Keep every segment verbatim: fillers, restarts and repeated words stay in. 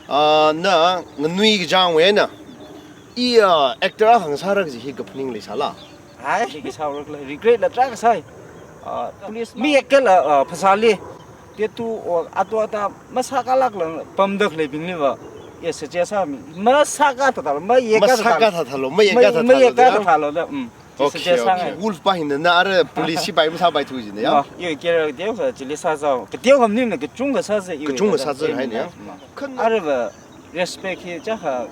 Ah, na nganui kachangwui eina, i, ah, actor akha ngasāra kaji hi kaphaning leisāla? Hai, hi kasā rak lei, regret la tarākha sāi. Ah, police mi ekla, ah, phasāli, tattoo or atu ata masākalākla pamda khaleibingli va, i suggest sāmi, masāka thathalo, mayeka thathalo. Masāka thathalo, mayeka thathalo, mayeka thathalo da, mm. Okay, suggest sāngai. Okay. Wolf pa hina na ara police sipai masāpaithu jina ya? Ma, iwui career kateokha chili sāzao. Kateokha maningla kachungkha sāzai iwui. Kachungkha sāzai haina ya? Ma. Khan ara va respect hi chakha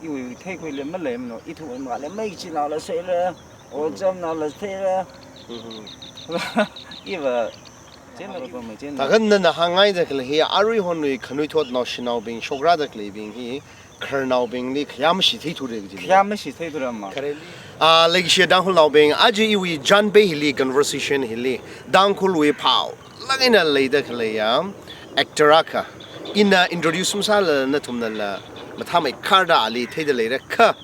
iwui theikhuili maleimana. Ithum ngale mai chinaola seira, ojamnaola seira. Mhm. I va, chieina va pamai chieina. Thākha nana hāngngaida khalei hi, arui honwui khanuithotnao shanaobing, shokrada khaleibing hi, khararnaobingli khayā mashi theithura kaji. Khayā mashi theithura ma. Khareli. Ah, leikashi Tangkhulnaobing, aja iwui Janpei hili conversation hili, Tangkhulwui phaolāk eina leida khaleiya actor akha ina introduce masālala nathumnala mathāmeikharda ali theida leira kha,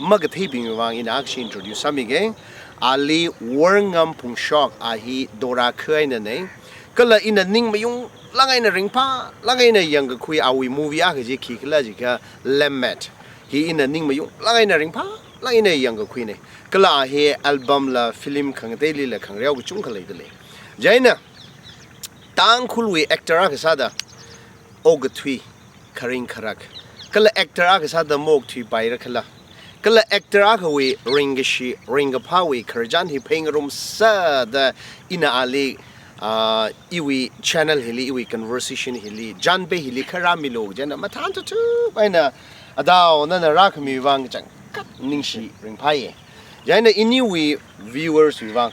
makatheibingwui vang ina akhashi introduce sāmige. Ali Worngam Phungshok, a hi Dora kha einanei. Kala ina ning mayunglāk eina ringphālāk eina yangkakhui awui movie akha chi khikhala jiakha Lemmet. Hi ina ning mayunglāk eina ringphālāk eina yangkakhuinei. Kala a hi album la, film khangateilila khangareo kachungkha leidalei. Chieina Tangkhulwui actor akha sāda okathui, kharing kharak, kala actor akha sāda maokthuipaira khala, kala actor akhawui ringkashi, ringkaphāwui khararchan hi pheingarum sāda ina ali, ah, iwui channel hili, iwui conversation hili, Janpei hili kha rāmilu, chieina mathān tutup eina adao nana rākhamiwui vang kachangkhat ningshi ringphāye. Chieina iniwui viewers wui vang,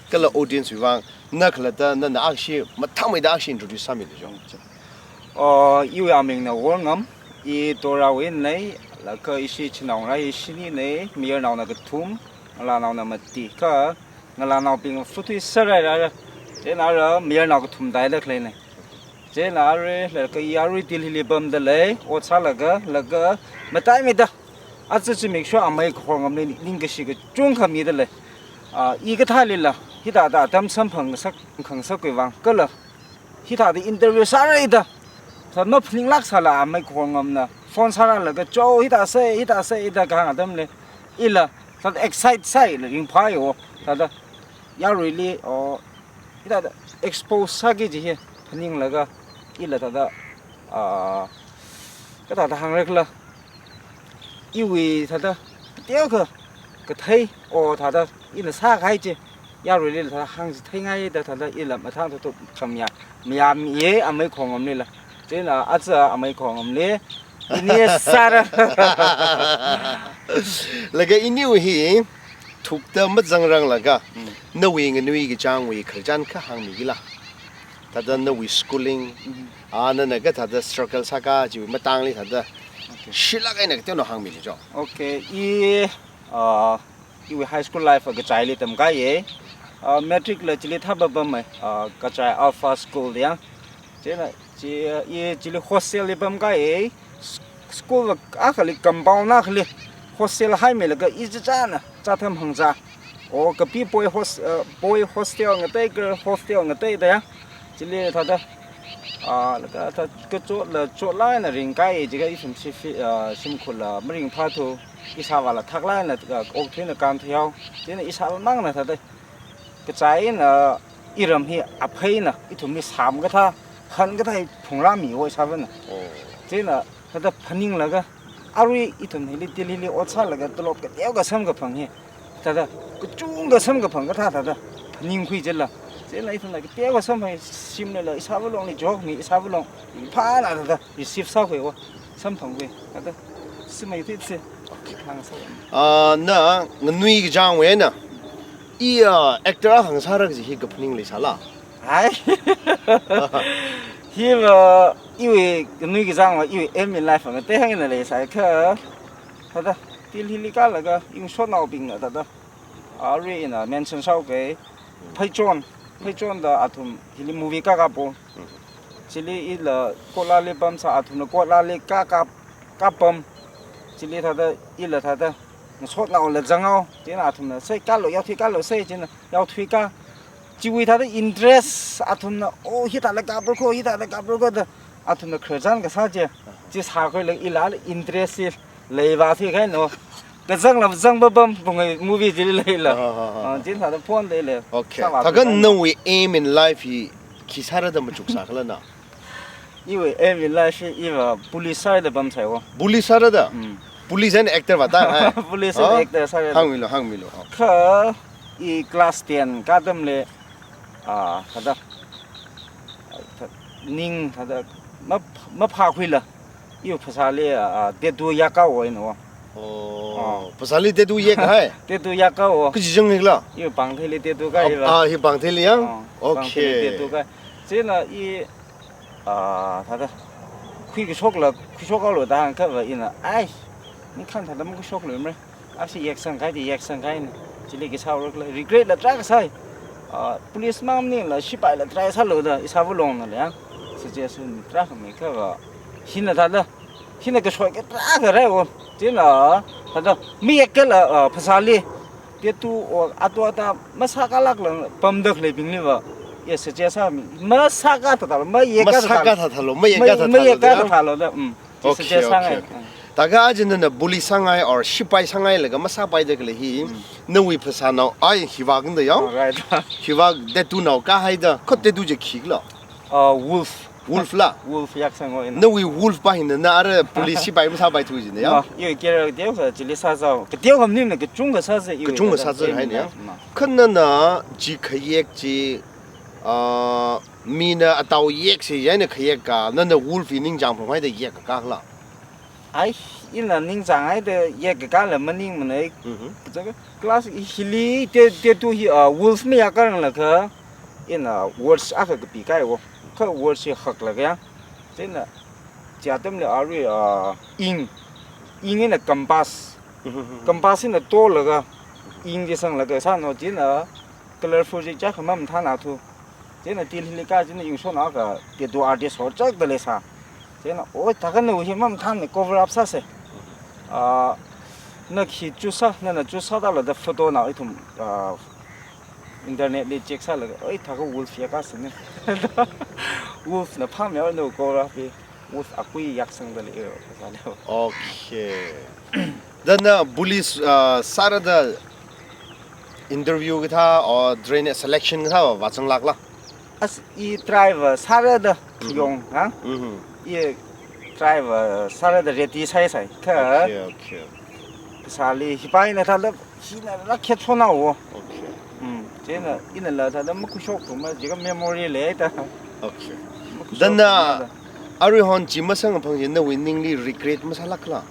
kala audience wui vang, na khalatta nana akhashi mathāmeida akhashi introduce sāmilu jo. Oh, iwui amingna Worngam, i Dorawuinei, laga ishi chinaongarā hi shininei, mayarnaona kathum, ngalānaona mati, kha ngalānaobing futhi sārai rāra. Chieina ara mayarnao kathum tāida khaleinei. Chieina arui, laga i arui Delhili pamdalei, ot sālaga, laga mataimeida aja zimiksho amei Kahorngamli ningkashi kachungkha midalei. Ah, i kathālila, hithāda atam samphang ngasak, khangasakwui vang, kala hithāda interview sāra da, sā maphaninglāk sāla amei Kahorngamna phone sārālaga, "Jo, hithā sāi, hithā sāi," da kahāng atamli, ila sā excite sāi, la ringphāyo, sāda yaruili, o, hithāda expose sāki kaji hi phaninglaga, ila thāda, ah, kathāda hāngra khala, iwui thāda, teokha kathei, o, thāda ina sākahai chi yaruili thāda hāngchitheingaida thāda ila mathān tutup khamayā, mayāmiye amei Kahorngamlila. Chieina aja amei Kahorngamli ini sāra. Laga iniwui hi thukta mazangranglaga, mm, nawui nganui kachangwui khararchan kha hāngmikila. Thāda nawui schooling, mm, ah, nana kathāda struggle sāka chiwui matangli thāda, okay, shilāk eina kateonao hāngmilu jo. Okay, i, ah, iwui high school life a Kachaili tamkaiye. Ah, matric la chili thāpapamei, ah, Kachai Alpha School da ya. Chieina chi, i chili hostel li pamkaiye. S-, school va akhali compound akhali hostel haimeilaga ichichāna chātham hāngzā. O, kapi boy hos-, uh, boy hostel ngatei, girl hostel ngateida ya. Chili thāda, ah, laga thā kachotla chotlāk eina ringkaiye, jiakha ithum shi fi-, ah, shimkhurla maringphāthu, ishāvāla thaklāk eina, ah, okthuina kānthuihao. Chieina ishāvāmangna thāda, Kachaina iram hi apheina, ithumli sāmkathā, khankathā hi phungrāmiwo ishāvāna. Oh. Chieina thāda phaninglaga, arui ithum hili Delhili ot sālaga tolop kateokha samkaphang hi, thāda kachungkha samkaphang kathā thāda phaningkhui jila. Chieina ithumna kateokha samphang shimlala ishāvā longli jokmi, ishāvā long ringphāna thāda receive sākhuiwo, samphangkhui. Thāda simai thitse. Okay. Hāngsā. Ah, na nganui kachangwui eina, i, ah, actor akha ngasāra kaji hi kaphaning leisāla? Hai. Hi va, iwui nganui kachang va, iwui aim in life va ngatei hāngna leisai kha. Thāda, Delhili kālaga, i ngasotnaobingna thāda, arui ina mention sāuke, Pheichon, Pheichon da athum hili movie kākāpo. Chili ila Kotlali pamsā, athumna Kotlali kākā, kāpam. Chili thāda, ila thāda, ngasotnaola zangao, chieina athumna, "Sei kālu, yaothui kālu sei," chieina yaothui kā. Chiwui thāda interest athumna, "Oh, hithāla kāpra kho, hithāla kāpra kho," da Athumna khararchan kasā chi, chi sākhuilaga ila interest chi leiva thikahaina. Kazangla zangpapam, phungai movie chili leila. Ah, ah, ah, ah. Ah, chithāda phone leila. Okay. Sāva thakha thikahaina. Nawui aim in life hi khi sāra da machuksā khala na? Iwui aim in life hi iva police sāra da pamsai wo. Police sāra da? Mm. Police and actor va ta, hai? Police and actor sāra da. Hāngmilu, hāngmilu. Oh. Kha i class ten kā atamli, ah, thāda, ning thāda, ma, maphākhuila. Iwui phasāli, ah, tattoo yakkā wo ina wo. Oh. Ah. Phasāli tattoo yakkahai? Tattoo yakkā wo. Kachi chang hikla? Iwui pāngtheili tattoo kāi va. Ah, hi pāngtheili ya? Ah, pāngtheili tattoo kāi. Okay. Chieina i, ah, thāda, khuikashokla, khuishok haolu da hāngkhava ina, ai, ningkhān thāda makhuishokluimara. Ashi yaksangkahai di yaksangkahaina. Chili khi sāhaora khala, regret la tarākha sāi. Ah, police mang maningla sipaila try sālu da, ishāva longnala ya. Suggestion tarākha mikhava. Hina thāda, hina kashoika tarākha rai wo. Chieina, thāda, mi yakkala, ah, phasāli. Tattoo o, atu ata, masākalākla pamda khaleibingli va. Ya, suggest sāmi. Masāka thāthālu, mayakka thāthālu. Masāka thāthālu, mayakka thāthālu da. Mayakka thāthālu da, mm. Okay, okay, okay. Thākha aja nana police sāngai or sipai sāngailaga masāpaida khalei hi, mm, nawui phasānao, ai, hiva kanda yao? Oh, right. Hiva tattoo nao kāhaida, kha tattoo chi khikhala? Uh, wolf. Wolf la? Wolf yaksang wo ina. Nawui wolf pa hina na ara police sipai masāpaithu jina yao? Ma, iwui character teokha chili sāzao. Kateokha maningla kachungkha sāza iwui. Kachungkha sāza haina ya? Ma. Kha nana chi khayak chi, uh, mina atao yaksi, yaina khayak ka, nana wolf hi ningchāng phunghaida yakkakā khala? Ai, ina ningchānghaida yakkakāla maningmanei. Mhm. Kachaka class hili te, tattoo hi, ah, wolf mayakkarang lakha, ina words akha kapikāi wo. Kha words hi haklaga ya. Chieina, chi atamli arui, ah, ink. Ink ina compass. Mhm. Compass ina tolaga, ink chi sanglaga sāna, chieina colorful chi chakha mamathāna thu. Chieina Delhi li kachina yungshona kha tattoo artist hochakda leisā. Chieina, oi, thākha nawui hi mamathāna cover up sāsa. Ah, na khi choose sā, nana choose sāda la da photo nao ithum, ah, internet li check sālaga, oi, thākha wolf yakkasāna. Wolf na phāmei nawui cover up hi. Wolf akui yaksangda lei, eh, kasā lei. Okay. Da na police, uh, sāra da interview kathā or train selection kathā va, va changlākla? As i driver sāra da, mhm, yong, ha? Mhm. I driver sāra da ready sāi sāi. Kha, okay, okay, phasāli hipaina thāda, hina rakhet chona wo. Okay. Mm, chieina, inala thāda makhuishok thuma, jiakha memory leida. Okay. Makhuishok thuma da. Da na, aruihon chi masāngphang chi nawui ningli regret masālākla?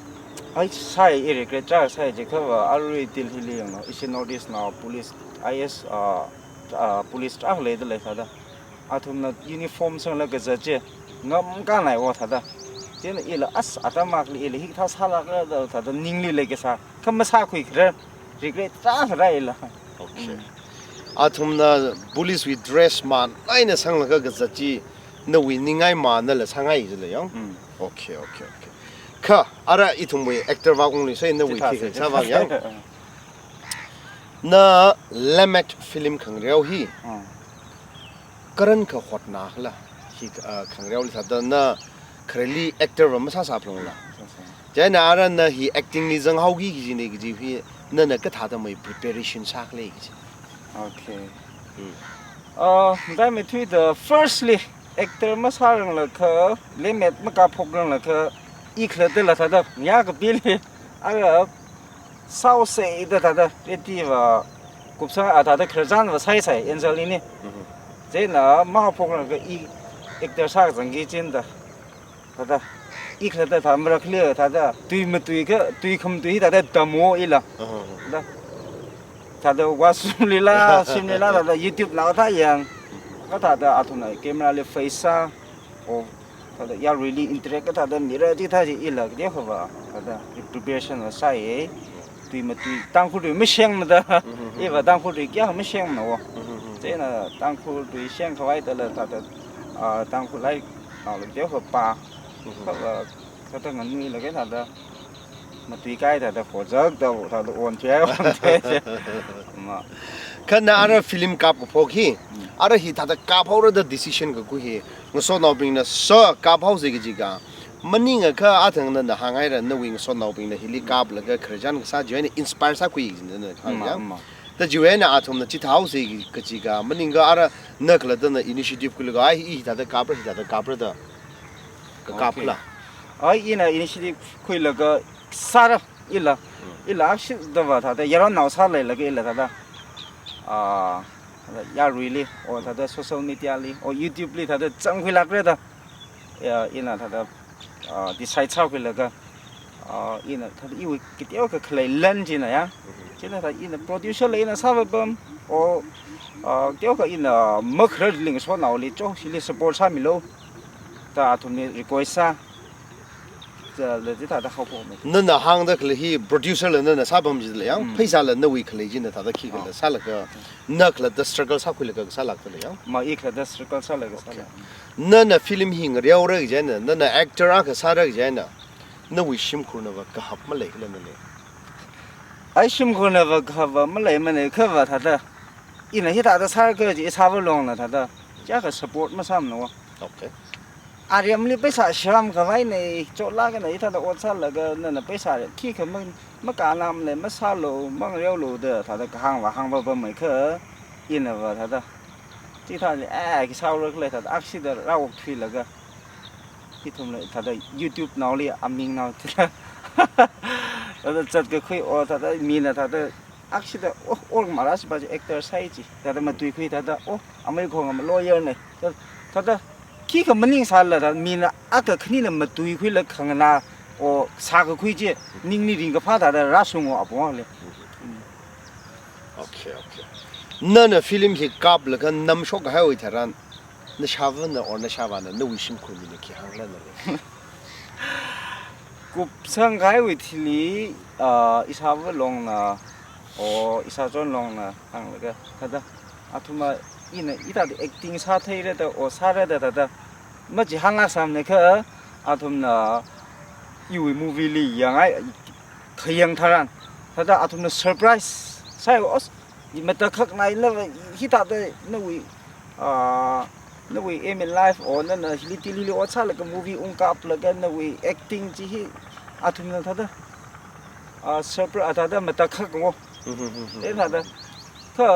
Ai, sāi, i regret tarākha sāi, jiakhava arui Delhi li yanglu, ishi North East nao police, I S, ah, ah, police tarākha leida lei thāda. Athumna uniform sanglaga kazat chi, ngamkānai wo thāda. Chieina ila as atam akhali ila hikathā sālākra da thāda ningli leikasā. Kha masākhui kharar, regret tarākha rai ila. Okay. Mm. Athumna police wui dress man eina sanglaga kazat chi, nawui ningai manala sāngai jila yao? Mm. Okay, okay, okay. Kha, ara ithumwui actor va kongli sai nawui chithā khi sai, kasā chithā va yao? Sai. Na Lemmet film khangareo hi. Mm. Karan kha hotnakhala, hi, ah, khangareoli thāda na khareli actor va masāsā phalungla. Sāsā. Chieina ara na hi acting li zanghaoki kaji ne kaji hi, nana kathāda mai preparation sākhala kaji. Okay. Hmm. Ah, dai me thui da firstly actor masārang lakha, Lemmet makaphokrang lakha, i khalatta la thāda, ya kapili, ara Sao se ida thāda, eti va, kupsang a thāda khararchan va sai sai, Angel ini. Mhm. Chieina mahaphokrang kha i actor sākazangki chin da. Thāda, i khalatta thā marakli thāda, tui matui kha, tui khamatui thāda damo ila. Aha. Da. Thāda washroom lila, sim lila, thāda YouTube la thā yang. Kha thāda athumna camera li face sā, o, thāda yaruili interact kathāda mira chithā chi ila kateokha va, thāda preparation va sāi. Tui matui, Tangkhul tui mashengna da. Mhm, mhm. I va Tangkhul tui kayākha mashengna wo. Mhm, mhm. Chieina Tangkhul tui shengkhavai dala thāda, ah, Tangkhul lairiknao la kateokha pā. Mhm. Kha va, thāda nganuilakha thāda. Matui kai thāda khozak da, thāda onthuiya, onthuiya. Ma. Kha na ara film kap kaphok hi, ara hithāda kaphaora da decision kakhui hi, ngasotnaobingna so kaphaosa kaji kha, maningakha athang nana hānghaira, nawui ngasotnaobingna hili kaplaga khararchan kasā chiwui eina inspire sākhui kajina nana hāng Ma, yang. ma. Da chiwui eina athumna chithāhaosa kaji kha, maningakha ara na khalattana initiative khuilaga, ai, i hithāda kapra, hithāda kapra da. Ka Okay. kapla. Ai, ina initiative khuilaga sāra, ila. Ila akshidava thāda, yaronnao sāleilaga ila thāda. Ah, thāda yaruili, o thāda social media li, o YouTube li thāda zangkhuilākra da. Ya, ina thāda, ah, decide sākhuilaga, ah, ina thāda iwui kateokha khalei lan china ya. China thāda ina producer la ina sāvāpam, o, ah, teokha ina makharar ling sonaoli cho, shili support sāmilu. Da athumli request sā. Cha, la chi thāda haophokmi. Nana hāngda khalei hi producer la nana sāpam chila yang, Mm. pheisāla nawui khalei china thāda khikhala Ah. sālaga, na khalatta struggle sākhuilaga sālākta la yang. Ma i khalatta struggle sālaga Okay. sāla. Nana film hi ngareora kaji eina, nana actor akha sāra kaji eina, nawui shimkhurnava kahap maleikhala nali? Ai shimkhurnava kahapva maleimana khava thāda. Ina hithāda sāra kaji Ishāva Longna thāda. Chiyākha support masāmana wa. Okay. Aremli pheisā shram khavai nei, chotlākana hithāda ot sālaga nana pheisā khikha ma, makānam lei, masālu, mangareolu da thāda kahāngva hāngvāpammeikha, inava thāda. Chithāli, eh, khi sāura khalei thāda, akshida rāokthuilaga. Ithumla thāda YouTube naoli, amingnao thāda. Thāda zatkakhui, o, thāda mina thāda, akshida, oh, or mara sipa chi actor sāi chi. Thāda matuikhui thāda, oh, amei khong ama lawyer nei. Thāda, thāda, khikha maningsāla thāda, mina akha khanina matuikhuila khanganā, o, sākakhui chi, ningli ringkaphā thāda, rāshungo apong le. Okay, okay. Nana film hi kaplaga namshokkahaiwui tharan, nashāvana or nashāvāna, nawui shimkhur mina khi hāngla nali? Kupsangkahaiwui thili, ah, Ishāva Longna, o, Ishāchon Longna, hānglaga, thāda, athumva, ina, ithāda acting sātheira da, o, sāra da, thāda, machihānlāksamana kha, athumna, iwui movie li yangai, khayang tharan, thāda, athumna surprise, sāi, os, i matakhak nailava, hithāda, nawui, ah, nawui aim in life, o, nana, hili Delhi li ot sālaga movie ungkaplaga, nawui acting chi hi, athumna, thāda, ah, surpri-, ah, thāda matakhak wo. Mhm, mhm, mhm. Te thāda, kha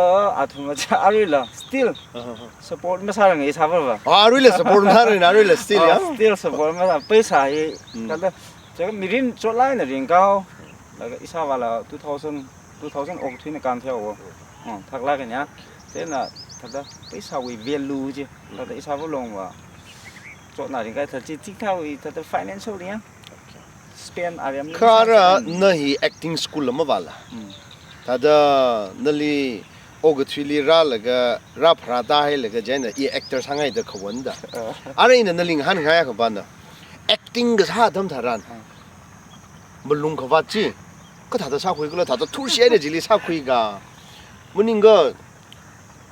athumva cha aruila, still, Aha, aha. support masāranga Ishāvava. Ah, aruila support masāranga, aruila still, Ah, ya? still support masā, pheisā hi, Mm. thāda, chaka mirin chotlāk eina ringkahao, laga Ishāvāla two thousand, two thousand okthuina kānthihaowa. Oh, thaklāk eina, ya. Chieina, thāda, pheisāwui value chi, thāda Ishāva Longva, chotna ringkahai thāda chi, chithāwui, thāda financial ya. Spend arem Kha ara, na hi acting school la mavāla. Mm. Thāda nali okathuili rālaga, rāpharātāhailaga chieina i actor sāngaida khawan da. Uh. Ara ina nali ngahānngai akha pana. Acting kasā atam tharan. Uh. Malung khavāt chi. Kathāda sākhuikhala thāda thurshi eina chili sākhuika. Maningakha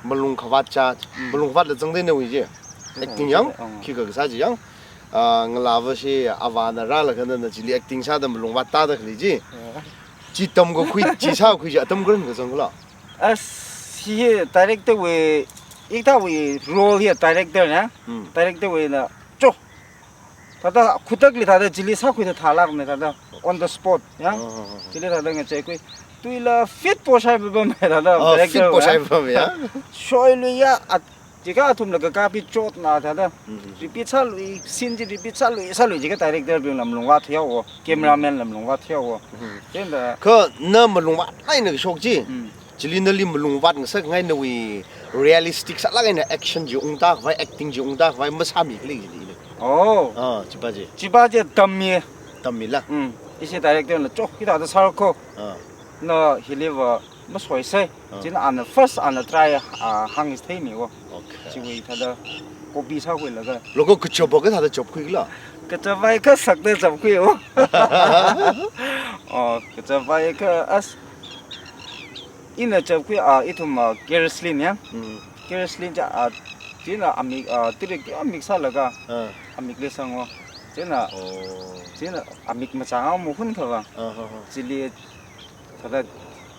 malung khavāt cha, Mm. malung khavātla zangda nawui chi. Mm. Acting yang, Mm. khikha kasā chi yang. Ah, ngalāvashi avāna rālaga nana chili acting sāda malung vāttāda khalei chi. Mm. Chi tamkakhui, chi sākhui chi atam kharan kazang khala? As hi director wui, hithāwui role hi director na. Mm. Director wuina, cho, thāda, khutakli thāda, chili sākhuida thālākmana thāda, on the spot, ya? Oh, oh, oh, oh. Chili thāda ngacheikhui. Tuila fit poshai baba mai thāda, Oh, director fit wa. poshai baba mai, ya? Shoiluiya, at, chikha athumla kakāpi chotna thāda. Mm-hmm. Repeat sālui, scene chi repeat sālui, sālui chikha director bingla malung vāthuihaowa, cameraman la malung vāthuihaowa. Mm-hmm. Chieina Kha na malung vātngaina kashok chi. Mm. Chili nali malung vātngasakngai nawui realistic sālāk eina action chi ungtākhavai, acting chi ungtākhavai, masāmikhala chili. Oh. Ah, chipa chi. Chipa chi tammi. Tammila. Mm. Ishi director na, cho, hithāda sāra kho. Ah. Na hiliva masoisai. Ah. Chieina ana first ana try, ah, hāngtheimiwo. Okay. Chiwui thāda copy sākhuilaga. Loko kachapa kathāda chapkhuikhala? Kachapa hi kha sakda chapkhuiwo. Oh, kachapa hi kha as Ina chapkhui, ah, ithum, ah, kerosene ya. Mm. Kerosene cha, ah, chieina amik, ah, tirik amik sālaga, Ah. amikli sangwo. Chieina, Oh. chieina amik machanga mahun kava. Ah, ha, ha. Chili thāda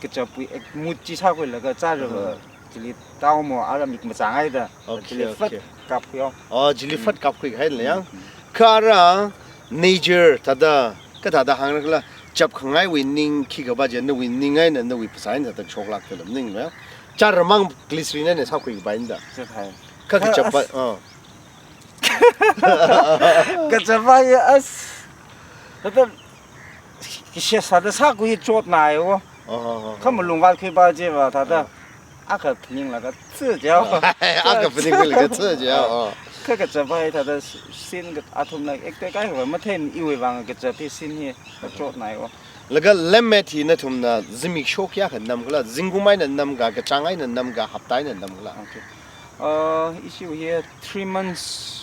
kachapkhui ek mut chi sākhuilaga chāra va. Ah. Chili tao mo ara mik machang haida. Okay, chili fat okay. Kapkhui yo. Oh, chili fat kapkhui haida yang. Mm. Kha ara nature thāda, kathāda hāngra khala, chap khangaiwui ning khikha ba je, nawui ning eina, nawui phasā eina thāda shoklāk khala maning ya. Char mang glycerin eina sākhui ba inda. Chithai. Kha kachap ba, as- oh. Kachap ba ya as. Thāda, kishia sāda sākhui chotnai wo. Oh, oh, oh, oh. Kha malung vātkhui ba je ba thāda. Oh. Akha phaninglaga tsi jao. Akha phaninglaga tsi jao, oh. Kha kachap ba thāda scene ka athumna actor kaikha mathei iwui vang kachap hi scene hi chotnai wo. Laga Lemmet hi nathumna zimiksho kayākha nam khala, zingkum eina nam ka, kachāng eina nam ka, hapta eina nam khala. Okay. Uh, ishiwui hi three months.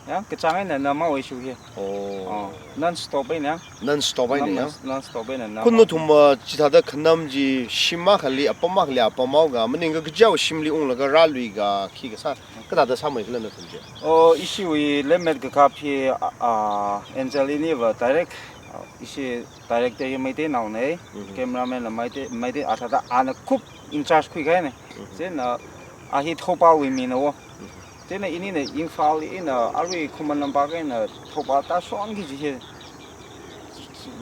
Ya, kachāng eina nam haowa ishiwui hi. Oh. Oh, non-stop eina. Non-stop eina ya. Non-stop eina nam. Kha nathum, uh, chithāda khanam chi shim akhali, apam akhali, apam haoga, maningakha kajiwui shimli unglaga rāluiga, khikha sā, kathāda sāmei khala nathum chi. Oh, ishiwui Lemmet kakap hi, ah, ah, Angel iniva direct, ah, ishi director hi Meiteinaona, mhm, cameraman la Meitei, Meitei, a thāda ana kup in charge khuikahaina. Mhm. Chieina, a hi Thoubal wui mina wo. Mhm. Chieina inina Imphal eina arui Khuman Lampak eina Thoubal tāshon kaji hi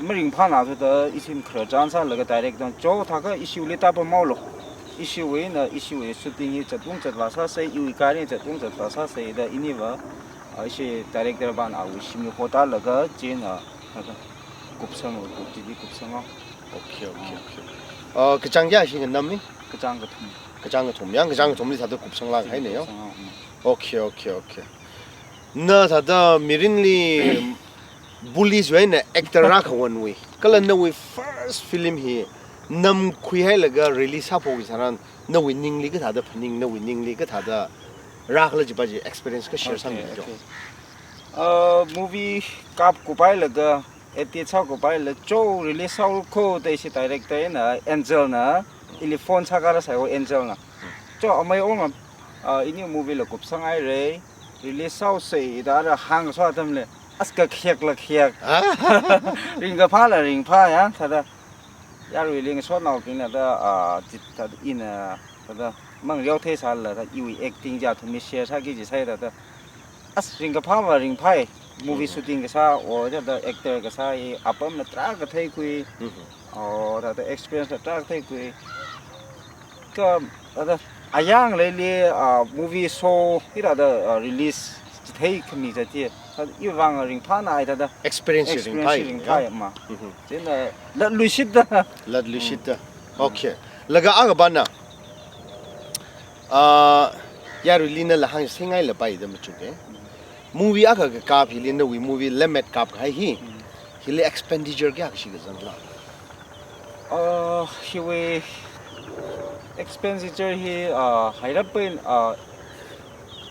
maringphāna thāda ithum khararchan sālaga direct dang chothaga ishiwuili tāpam haolo. Ishiwui eina ishiwui shooting hi zatung zatvā sāsei, iwui gari zatung zatvā sāsei da iniva, ah, ishi director vana awui shimli hotālaga chieina, ah, kupsang, kupchili kupsang haowa. Okay, okay, okay. Uh, kachāng kayākha shingnam ni? Kachāng kathum. Kachāng kathum. Yang kachāng kathumli thāda kupsanglāk haina yo. Kupsang haowa, mm. Okay, okay, okay. Na thāda mirinli bully wui eina actor rākhawanwui. Kala nawui first film hi namkhui hailaga release sāphok tharan nawui ningli kathāda phaning, nawui ningli kathāda rākhala chipa chi experience kha share sāmi jo. Okay, okay. Uh, movie kapkup hailaga, edit sākup haila cho release sāhaokho da ishi director eina Angel na, ili phone sākhala sāhao Angel na. Cho amei ong, ah, ini movie la kupsang haira, release sāhaosei da ara hāngso atamli. As kakhiak la khiak. Ringkaphā la ringphā ya, thāda. Yaruili ngasotnaobingna da, ah, chithāda ina, thāda, mangreo theisālala, thāda iwui acting chi athumli share sāki jisai thāda. As ringkaphāva ringphai, movie, mm, shooting kasā, o thāda actor kasā hi, apamna tarākha theikhui, mhm, o thāda experience la tarākha theikhui. Kha, thāda, ayang leili, ah, movie show, hithāda, ah, release, chitheikhami zati. Thāda, iwui vang ringphānai thāda. Experience hi, experience ringphai, hi ringphai ya? Ma. Mhm. Chieina, latluishitda. Latluishitda. Mm. Okay. Laga akha pana, ah, yaruili nala hāngsinghaila paida machuke. Mm. Movie akha kakap hili nawui movie Lemmet kapkahai hi. Mm. Hili expenditure kayākha shikha zangla? Uh, hiwui expenditure hi, uh, hairap pen, uh,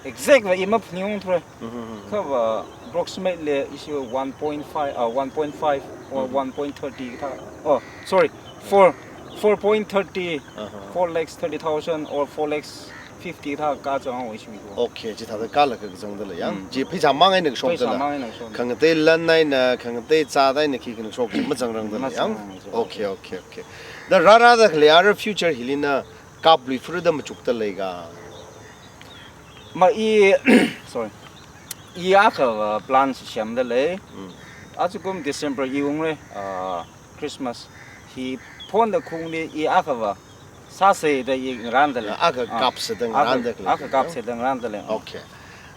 exact va i maphaning thura. Mhm, mhm. Kha va approximately ishi one point five, uh, one point five or, mhm, one point thirty thā. Oh, sorry, four, four point thirty, aha, four lakhs thirty thousand or four lakhs fifty thā kazang haowa ishi mi ko. Okay, chithāda kala kazangda lei yang. Mm. Chi pheisā mang eina kashokda lei. Pheisā mang eina kashok. Khangatei lan eina, khangatei zat eina khi kashok chi mazangrangda lei yang. Mazangrang, mazangrang. Okay, okay, okay. Da rārāda khalei ara future hili na kapluiphurada machukda leiga? Ma i, sorry. I akha, uh, plan semda lei. Mm. Ajakum December i ungra, uh, Christmas hi phonda khungli i akha va sāsei da i ngarānda lei. Akha, ah, kapsei da akha, ngarānda khalei, akha, yo? Kapsei da ngarānda lei. Okay.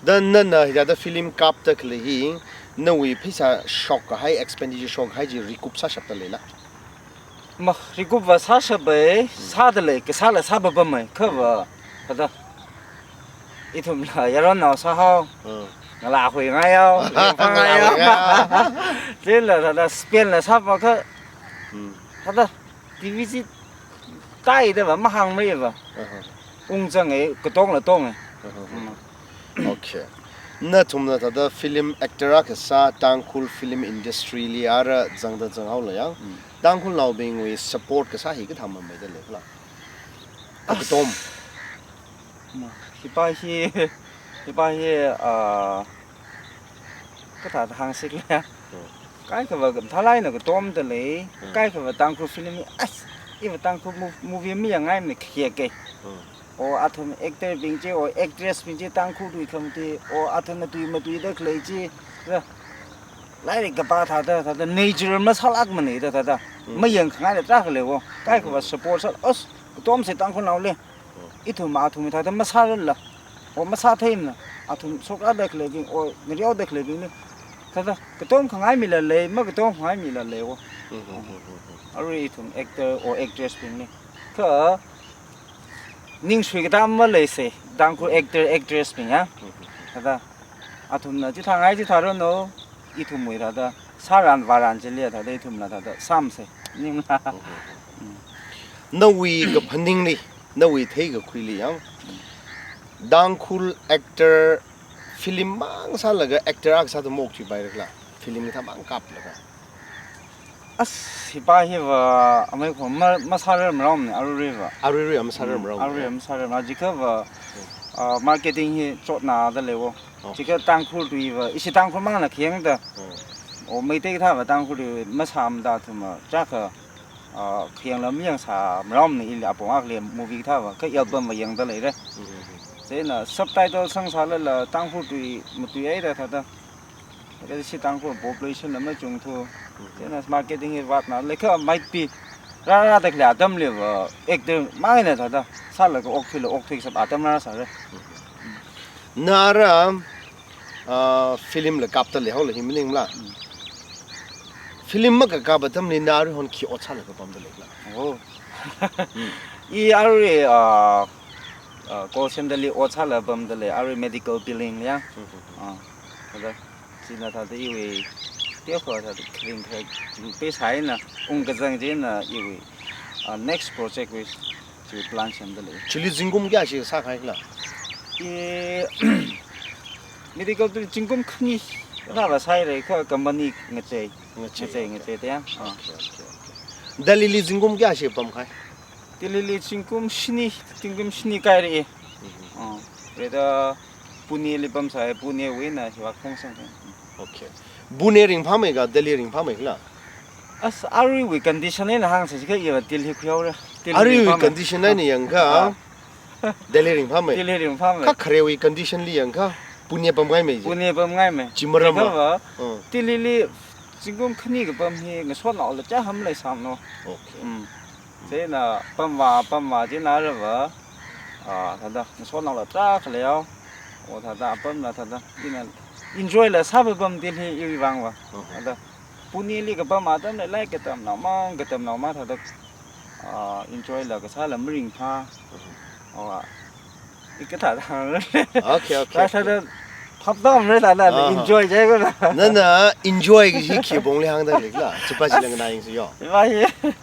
Da nana hithāda film kapda khalei hi, nawui pheisā shokkahai, expenditure shokkahai chi recoup sāshapda leila? Ma, recoup va sāshapa, mm, sāda lei, kasāla sāpapamei, kha va, mm, thāda. Ithumla yaronnao sāhao. Mm. Ngalā huingai hao, ringphāngai hao. Ngalā huingai hao. Chieina thāda spend la sāpakha. Mm. Thāda T V chi taida va mahāngmei va. Aha. Ungzang e, katongla tong e. Aha. Mm. Okay. Nathumna thāda film actor akha sā, Tangkhul film industry li ara zangda zanghaola yang. Mm. Tangkhulnaobingwui support kasā hi kathā mameida leikhala? As. Katom. Ma, hipa hi, hipa hi, ah, kathāda hāngsi khala. Hmm. Kaikha va mathālāk eina katomda lei, hmm, kaikha va Tangkhul film, as, iva Tangkhul mov-, movie mayangngaimana khayākei. Hmm. O athum actor bing chi, o actress bing chi, Tangkhul tui khamti, o athumna tui matuida khalei chi, ra. Lairik kapā thāda, thāda, natural masālākmana da, thāda. Mm. Mayangkhangaila tarākha lei o. Kaikhava support sā, os, katomse Tangkhulnaole. Mm. Ithum, athum thāda masārarla. O masātheimana, athum shokrāda khaleibing, o ngareoda khaleibingli. Thāda, katomkhangai mila lei, makatomkhangai mila lei o. Mm, mm, mm, mm, mm. Arui ithum actor o actress bingli. Kha, ningshui katā maleise, Tangkhul actor, actress bing ya. Thāda, athumna chithāngai chithāranu, ithumwui thāda, sāran vāran chili thāda, ithumla thāda, sāmse, ningla. Nawui kaphaningli, nawui theikakhuili yang, Tangkhul actor film mang sālaga actor akha sāda maokthuipairakhala, film kathā mang kaplaga. As, hipa hiva, amei kho ma, masārarmaraomana, aruiruiva. Aruirui masārarmaraomana. Mm, aruirui masārarmara. Jiakhava, ah, marketing hi chotnada lei o. Oh. Jiakha Tangkhul tuiva, ishi Tangkhul mangna khayangda. Oh. O Meitei kathāva Tangkhul tui masāmada thuma, jiakha, ah, khayangla mayangsāmaraomana ili apong akhali movie kathāva, kha album va yangda leira. Mm, mm, mm. Chieina subtitle sangsālala Tangkhul tui matuihaida thāda. Kha ishi Tangkhul population la machungthu. Chieina marketing hi vātna, lei kha might be. Rārāda khalei atamliva, actor mang eina thāda, sālaga okthuila okthui sāp atam rāsāra. Na ara, ah, film la kapda leihaola hi maningla. Mm. Film makakap atamli na aruihon khi ot sālaga pamda leila. Oh. Mm. I arui, ah, ah, call center li ot sālaga pamda lei, arui medical billing ya. Mm, mm, mm. Ah, thāda. China thāda iwui, teokha thāda kharing kharing pheisā eina, ungkazang china iwui, ah, next project wui, chi plan semda lei. Chili zingkum kayāshi sākahaila? I, medical bill zingkum khani, kathāva sāhaira kha company ngachei, ngachei, ngachei, okay, ngachei da ya. Ah. Okay, okay, okay. Delhi li zingkum kayāshi pamkahai? Delhi li zingkum shini, zingkum shini kahaira. Mhm. Ah, reda Pune li pamsāi, Pune wui eina hiva khongsang. Okay. Pune ringphāmeika, Delhi ringphāmeikhala? As aruiwui condition eina hāngsā jiakha iva Delhi khuihaora. Delhi aruiwui ringphāmei. Condition eina yangakha, ah, Delhi ringphāmei. Delhi ringphāmei. Kha kharewui condition li yangakha, Pune pamngaimei ji. Pune pamngaimei. Chi maramva? Jiakhava, uh, Delhi li zingkum khani kapam hi ngasotnaola chāham leisāmana. Okay. Mm. Chieina pamvā, pamvā chieina aruiva, ah, thāda, ngasotnaola tarākha leihao. O thāda, apamla thāda, ina enjoy la sāpapam Delhi iwui vangva. Mhm. Thāda, Pune li kapam atamla, lairik katamnao mang, katamnao mang thāda, ah, enjoy la kasāla maringphā. Mhm. O, ah, I kathā thang. Okay, okay, okay. Thāda, phap tamra thāda, aha, enjoy jiakha. Nana enjoy kaji khi pongli hāngda leikhala? Chipa chila nganā yangsi yo. Chipa hi.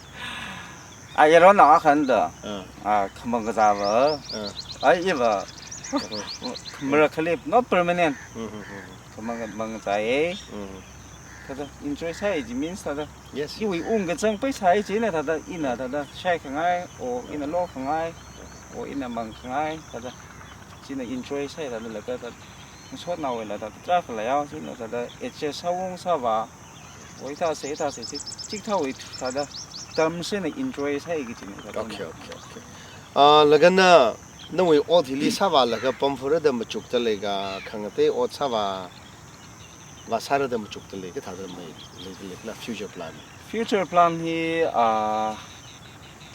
A, yaronao akhana da. Ah. A, khamang kazāva. Ah. Ai, iva. Uh-huh. Khamang khalei, not permanent. Mm-hmm. Khamang, mang zāi. Mm-hmm. Thāda, enjoy sāi ji means thāda. Yes. Iwui ungkazang pheisā china thāda, ina thāda, shaikhangai, o ina lokhangai, o ina mangkhangai, thāda. China enjoy sāi thāda laga thāda. Ngasotnaowuila thāda, tarākha leihao, china thāda, adjust sāung sāva. O hithāsei, hithāsei, chi, chikathāwui thāda. Term china enjoy sāi kajina thāda. Okay, okay, okay. Ah, laga na, nawui ot hili sāvālaga pamphura da machukda leika, khangatei ot sāvā vāsāra da machukda lei, kathāda maleida leikhala future plan? Future plan hi, ah,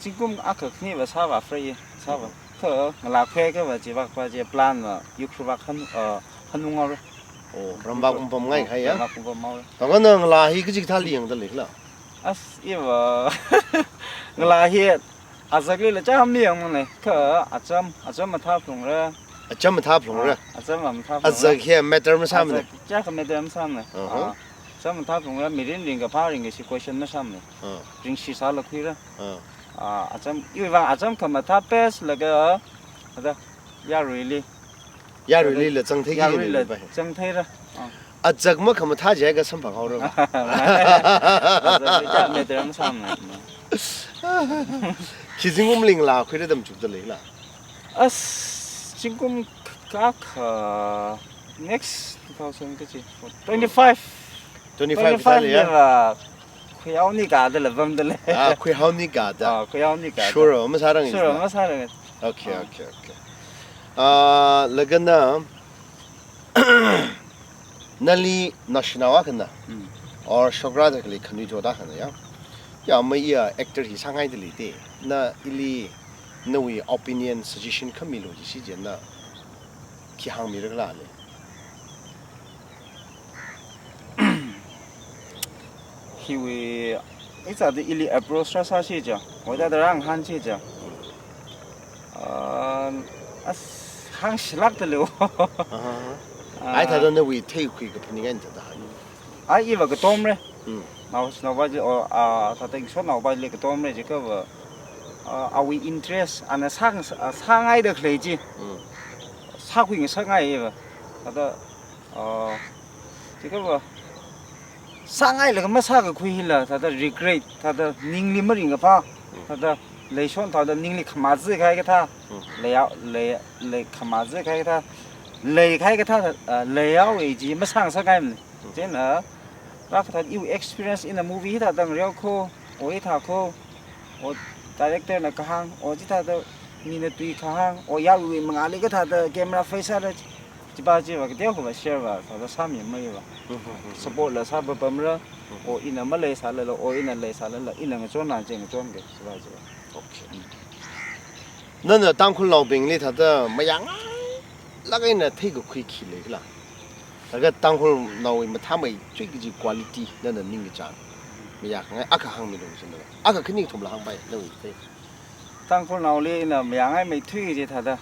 zingkum akha khaniva sāvāphara, sāvā. Mhm. Kha ngalā khuiakhava chivākva chi plan va, Ukhrul vāk han, ah, hanunghaora. Oh, ramvāk ungpamngaikahai ya? Ramvāk ungpamhaora. Thākha na ngalā hi kachikathāli yangda leikhala? As, iva. Ngalā hi azaklila chāmli yangmana, kha acham, acham mathāphalungra. Acham mathāphalungra? Ah, acham mathāphalungra. Azak hi matter masāmana? Azak chiyākha matter masāmana. Uh-huh. Ah, acham mathāphalungra, mirin ringkaphā ringkashi question masāmana. Ah. Ringshisāla khuira. Ah. Ah, acham, iwui vang acham khamathā best laga, ada, yaruili. Yaruilila zangthei kajina. Yaruilila zangtheira. Ah. Azak makhamathā jiakha samphanghaora va. Azak chiyākha matter masāmana. Khi zingkumli ngalā khuira da machukda leikhala? As, zingkum k-, akha, next two thousand kachi, twenty-five. Twenty-five, twenty-five kali ya? Liva, khuihaonikada la pamda lei. Ah, khuihaonikada. Ah, khuihaonikada. Sure masārang. Sure masārang. Okay, ah, okay, okay. Ah, laga na, nali naoshinao akhana, mm, or shokrāda khalei khanuithot akhana ya. Ya, maiya actor hi sāngaida leite. Na ili nawui opinion, suggestion khamilu jisi jina khi hāngmira khala le. Hiwui, iza da ili approach sāsāsi ja. Oida da rāngahānsi ja. Ah, as hāngshilākda leo. Aha. Ah. Ai thāda nawui theikhui kaphaning eina thāda hāng. Ai iva katomre. Hmm. Nao, naopa ji, o, ah, thāda ishi naopa ji katomre jiakha va, ah, awui interest, ana sāng, ah, sāngaida khalei chi. Hmm. Sākhuingasakngai iva. Thāda, ah, jiakha va, sāngailaga masākakhui hila, thāda regret, thāda ningli maringkaphā, hmm, thāda leishon thāda ningli khamazā kahai kathā, hmm, leiya, lei, lei khamazā kahai kathā, leikahai kathā, ah, leihaowa ji masāngasakngaimana. Chieina, rākathat iwui experience eina movie hithāda ngareokho, o hithākho, o director na kahāng, o chithāda mina tui kahāng, o yaruiwui mangāli kathāda camera face sāra, chipa chiva kateo khuva share va, thāda sāmimeiva. Support la sāpapamra, o ina maleisālala, o ina leisālala, ina ngachonna chi ngachonga, chipa chiva. Okay. Nana Tangkhulnaobingli thāda mayāngailāk eina theikakhui khi lei khala? Laga Tangkhulnaowui mathāmeithui kaji quality nana ningkachāng mayākhangai akha hāngmilu jina. Akha khani kathumla hāngpai, nawui thei. Tangkhulnaoli ina mayāngaimeithui kaji thāda,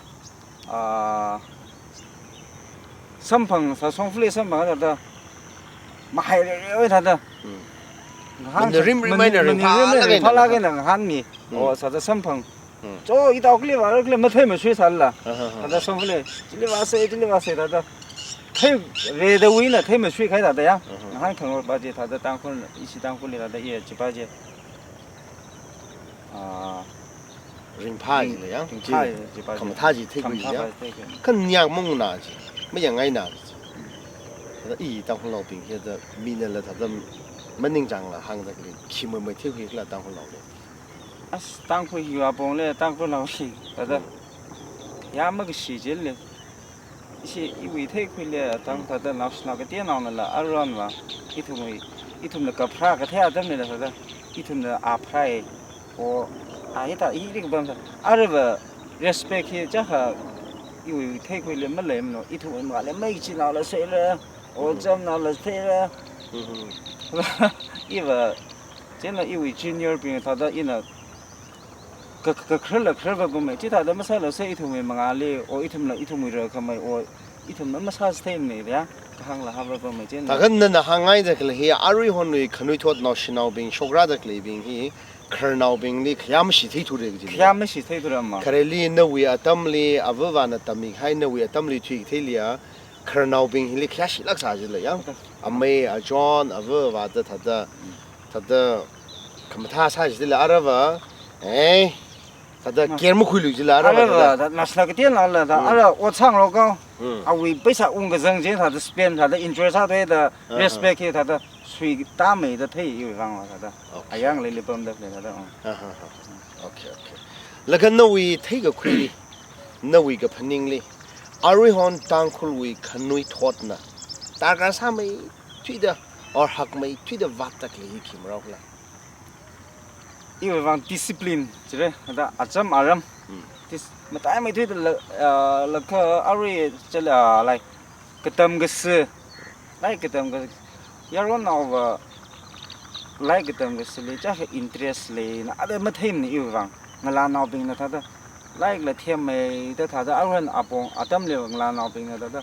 ah, samphang, sāshongfali samphang thāda, mahairere oi thāda. Hmm. Ngahān mana rimrim eina mana ringphālāk eina, ringphālāk eina ngahānmi. Hmm. O, thāda samphang. Hmm. Cho, ithum kali vāra kali matheimasuisālala. Aha, aha. Thāda samphang le, chili vāsei, chili vāsei thāda. Thei, reda wui eina theimasuikahai thāda ya. Aha. Ngahānkhangaropa chi thāda Tangkhul, ishi Tangkhulli thāda iya chipa chi. Ah, ringphā ring-, jila ya. Ringphā chi, chipa chi. Khamathā chi theikhui khamathā ya. Chi theikhui. Kha nyak mangna chi, mayāngaina chi. Thāda i Tangkhulnaobing hi thāda minala thāda maningchāngla hāngda khalei khi maimeithui khala Tangkhulnaoli. As Tangkhul hiwui apong le, Tangkhulnao hi thāda, hmm, ya makashi jile. Ishi iwui theikhuili tang thāda naoshinao kateonaonala aruihonva, ithumwui, ithumna kapharā kathei atamlila thāda, ithumna apharāi, o, a hithā, hi rik bam thā, aruiva respect hi chakha iwui theikhuili maleimana, ithumwui mangāli maichinaola seira, o, chamnaola seira. Mhm. Iva, chieina iwui junior bing thāda ina ka, ka, kakhararla kharar vāpamei, chithāda masālaga ithumwui mangāli, o ithumla ithumwui rākhamei, o ithumna masāsātheimei ya, kahāngla hāvāpamei chieina. Thākha nana hāngngaida khalei hi, aruihonwui khanuithot naoshinaobing, shokrāda khaleibing hi, khararnaobingli khayā mashi theithura kaji. Khayā mashi theithura ma. Khareli nawui atamli, avāvana tammikahai nawui atamli thuikatheili ya, khararnaobing hili khayāshilāk sā jila ya. Okay. Amei, achon, avāva da thāda, mm, thāda khamathā sā jila aruiva, eh, thāda, ma, care makhuilui jila aruiva, aruiva thāda. Thāda naoshinao kateonaola thāda, mm, aruiva ot sāngarok kha, mm, awui paisa ungkazang chi thāda spend thāda enjoy sāthuida, ah, respect hi thāda suitāmeida thei iwui vangva thāda. Okay. Ayāng leili pamda khalei thāda, ah. Ah, ah, ah. Okay, okay. Laga nawui theikakhuili, nawui kaphaningli, aruihon Tangkhulwui khanuithotna darkar sāmeithuida, or hakmeithuida vātda khalei hi khi marao khala? Iwui vang discipline, chire, thāda acham aram. Hmm. Dis-, mataimeithuida la, ah, laga arui chila, ah, like, katam kashi, lairik katam kashi, yaronnaova lairik katam kashili chakha interest leina, ada matheimana iwui vang. Ngalānaobingna thāda, lairikla themmeida thāda, aruihon apong atamli ngalānaobingna thāda,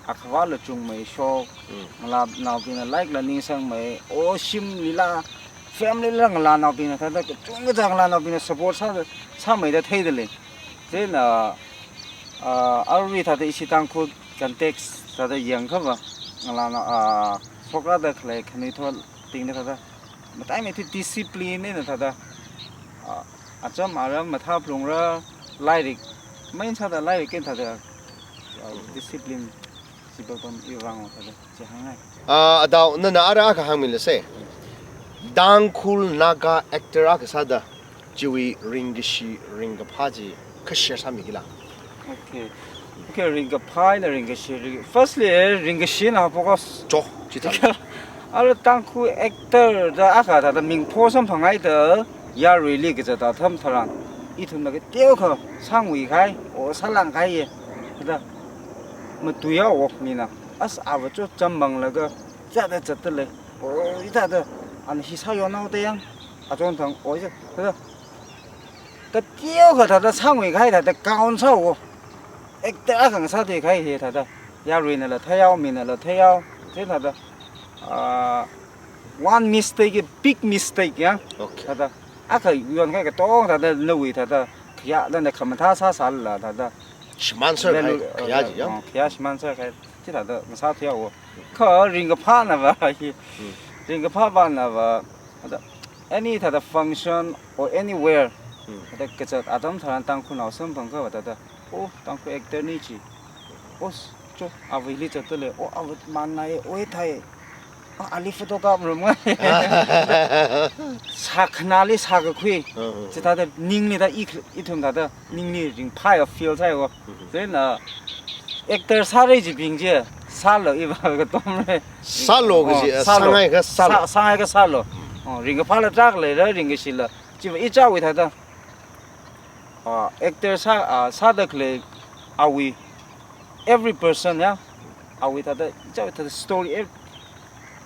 akhavāla chungmeishok, mm, ngalānaobingna lairikla ningsangmei, o shimlila, family la ngalānaobingna thāda, kachungkha ngalānaobingna support sā, sāmeida theida lei. Chieina, ah, arui thāda ishi Tangkhul context thāda yangkhava, ngalānao, ah, shokrāda khalei khanuithotbingna thāda, mataimeithui discipline eina thāda, ah, acham aram mathāphalungra, lairik, main sāda lairik eina thāda, ah, discipline chi papam iwui vang thāda, chi hāngngai. Ah, adao, nana ara akha hāngmilu se. Tangkhul Naga actor akha sāda, chiwui ringkashi, ringkaphā chi, Kha share sāmikila. Okay. Okay, ringkaphā eina ringkashi, ring-, firstly, eh, ringkashina focus. Cho, chithā. Ala Tangkhul actor da akha thāda ming pho samphangai da yaruili kazat atam tharan. Ithumna kateokha sāngui kahai, o sālang kahai ye. Thāda matuiya o mina. As ava cho chambang laga, zada zada le. O, ithāda, ana hi sāyonao da yang. Achon thang, o, ithāda. Kateokha thāda sāngui kahai thāda count sāo. Actor akha ngasā te kahai hi thāda. Yaruinala theiao, minala theiao. Te thāda. Ah, one mistake, big mistake ya. Okay. Thāda. Akha yon kahai katong thāda nawui thāda. Khayā, nana khamathā sāsāla thāda. Shimān sākahai, lelu, khayā eh, ji ya. Oh, khayā shimān sākahai. Chi thāda ngasā theiao. Kha ringkaphāna va hi. Hmm. Ringkaphā vāna va. Thāda any thāda function or anywhere. Hmm. Thāda kazat atam tharan Tangkhulnao samphang kha va thāda. Oh, Tangkhul actor ni chi. Oh, s-, cho, ava hili zatda le. Oh, ava manai, oh, thai. Oh, ali photo kap rum ngai. Sākhanāli sākakhui. Hmm, hmm, hmm. Chi thāda ningli da i, ithum thāda ningli ringphāya feel sāi o. Hmm, hmm. Then, uh, actor sāra jibing chi, sālo iva katom re. Sālo kaji, oh, eh, sālo. Sāngai kha sālo. Sā-, sāngai kha sālo. Oh, ringkaphāla tarākha leira, ringkashila. Chiva ichāwui thāda. Ah, actor sā, ah, sāda khalei awui, every person ya, awui thāda, ichāwui thāda story, ev-,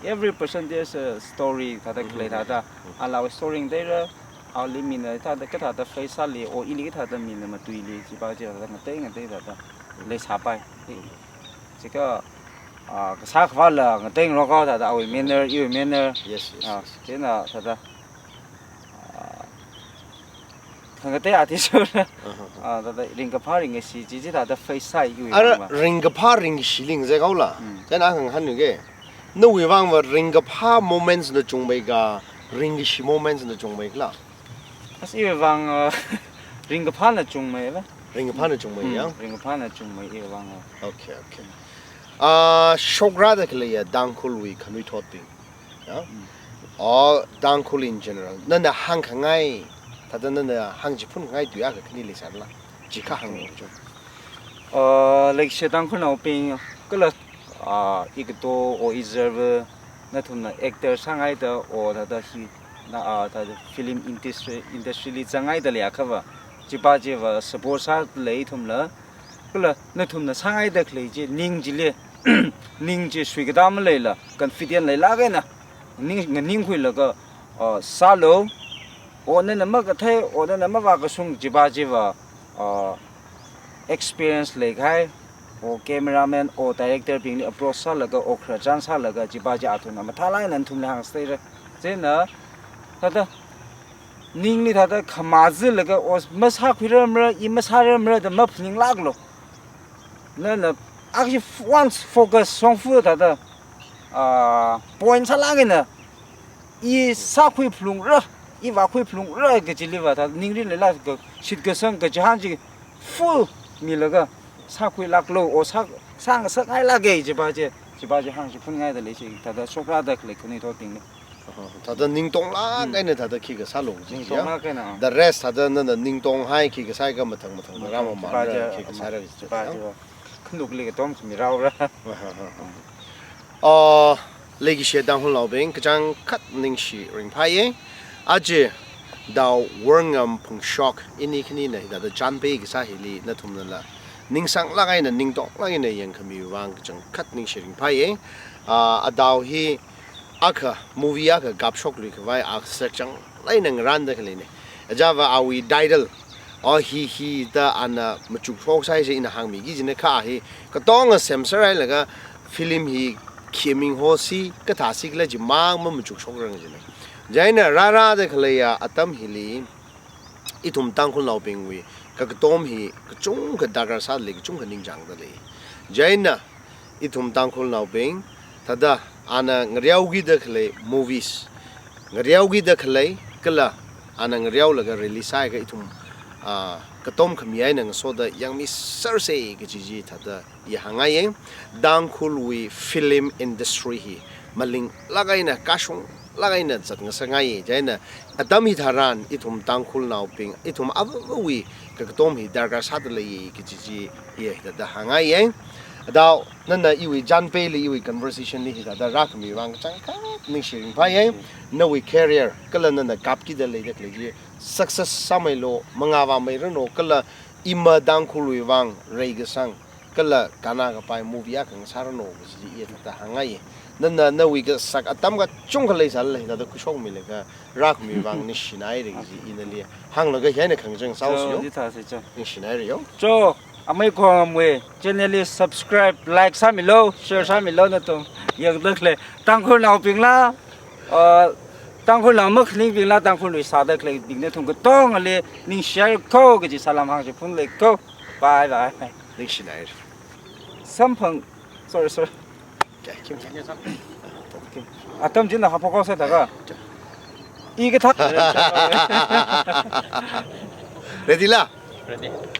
every person there's a story thāda khalei thāda. Mm-hmm. Alawui story ngateira, awuili mina thāda, kathāda face sāli, o ili kathāda mina matuili, chiva chi thāda ngatei ngatei thāda leisāpai. Chikha, ah, kasā khavāla ngateingarok haowa thāda, awui manner, iwui manner. Yes, yes, ah, yes. Chieina thāda. Ah, khangatei artist ra. Aha. Ah, thāda ringkaphā ringkashi chi chi thāda face sāi iwui vang va. Ara ringkaphā ringkashi ling zai kaola. Hmm. Chieina hānghannu ke. Nawui vang va ringkaphā moments na chungmei ka, ringkashi moments na chungmei kala. As iwui vang, uh, ringkaphāna chungmei la. Ringkaphāna chungmei, hmm, ya? Ringkaphāna chungmei iwui vang va. Okay, okay. Ah, shokrāda khaleiya Tangkhulwui khanuithotbing. Ya? Mm. Or Tangkhul in general. Nana hāngkhangai, thāda nana hāngchiphunkhangai tui akha khani leisāla. Chikha hānglu cho. Uh, leishiya Tangkhulnaobing, kala, uh, ikato or izarva, nathumna actor sāngaida or thāda hi, na, uh, thāda film industry, industry li zangngaida leiakha va. Chiva chiva support sālei ithumla. Kala nathumna sāngaida khalei chi ning chili, ning chi suikatā maleila, confident leilāk eina, ning, nganingkhuilaga, uh, sālo, o nana makathei, o nana mavākashung chiva chiva, uh, experience leikahai, o cameraman, o director bingli approach sālaga, o khararchan sālaga, chiva chi athumna mathālāk eina nathumli hāngsteira. Chieina, thāda, ningli thāda khamā zilaga, o masākhuirarmara, i masārarmara da maphaninglāklo. Nana, actually, f-, once focus shongfa thāda, ah, point sālāk eina, i sākhui phalungra, i vākhui phalungra kajili va thāda, ningli leilāka, shitkasang kachihān chi full milaga, sākhuilāklo, o sā, sāngasakngailāka, chiva chi, chiva chi hāngchiphunngaida leishi, thāda shokrāda khalei khanuithotbingli. Aha, thāda ningtonglāk eina thāda khikha sālu ji ya. Ningtonglāk eina. The rest thāda nana ningtonghai khikha sāi kha mathang mathang rāmamānra, khikha sāra ji ya. Khanukli katom khami rāura. Aha, aha. Ah, leikashiya Tangkhulnaobing, kachangkhat ningshi ringphāye. Aja Tao Worngam Phungshok ini khanina hithāda chānpei kasā hili nathumnala ningsanglāk eina ningtonglāk eina yangkhami vang kachangkhat ningshi ringphāye. Ah, Atao hi akha movie akha kapshokluikha vai akha serchang leina ngarānda khaleine. Ajava awui title, o hi hi da ana machukshoksai se ina hāngmiki jina kha hi. Katonga semserhailaga film hi khi ming hosi, kathāsi kala chimang mamachukshokrang jina. Chieina rārāda khaleiya atam hili, ithum Tangkhulnaobingwui kakatom hi kachungkha darkar sālei, kachungkha ningchāngda lei. Chieina ithum Tangkhulnaobing, thāda ana ngareokida khalei movies, ngareokida khalei, kala ana ngareolaga release sāakha ithum, ah, katom khami eina ngasoda yangmiserse kaji chi thāda i hāngngaiye. Tangkhulwui film industry hi malinglāk eina kashung lāk eina zatngasakngaiya. Chieina atam hitharan ithum Tangkhulnaobing, ithum avāva̱wui kakatom hi darkar sāda leiya kaji chi iya hithāda hāngngaiya. Adao, nana iwui chānpeili, iwui conversationli hithāda rākhami vang kachangkhat ningshi ringphāya. Nawui career kala nana kapkida leida khalei chi success sāmeilu, mangā vāmeiranu, kala ima Tangkhulwui vang reikasang kala kannakapai movie akha ngasāranu kaji iya hithāda hāngngaiya. Nana nawui kasak atam kachungkha leisālala hithāda khuishokmilaga rākhami vang ningshinaira kaji ina nali hānglaga hieina khangachang sāusi yo. Cho, chithāsi cho. Ningshinaira yo. Cho, amei khongwui channelli subscribe, like sāmilu, share sāmilu nathum. Yangda khalei Tangkhulnaobingla, uh, Tangkhulnao makhaningbingla, Tangkhulnao sāda khaleibing nathum katongali ningshihaira ko kaji salām hāngchiphunlei ko. Bye bye. Ningshinaira. Samphang. Sorry, sorry. Kya, kim, kim. Okay. Atam china haphok haosa thākha. I kathā. Ready la? Ready.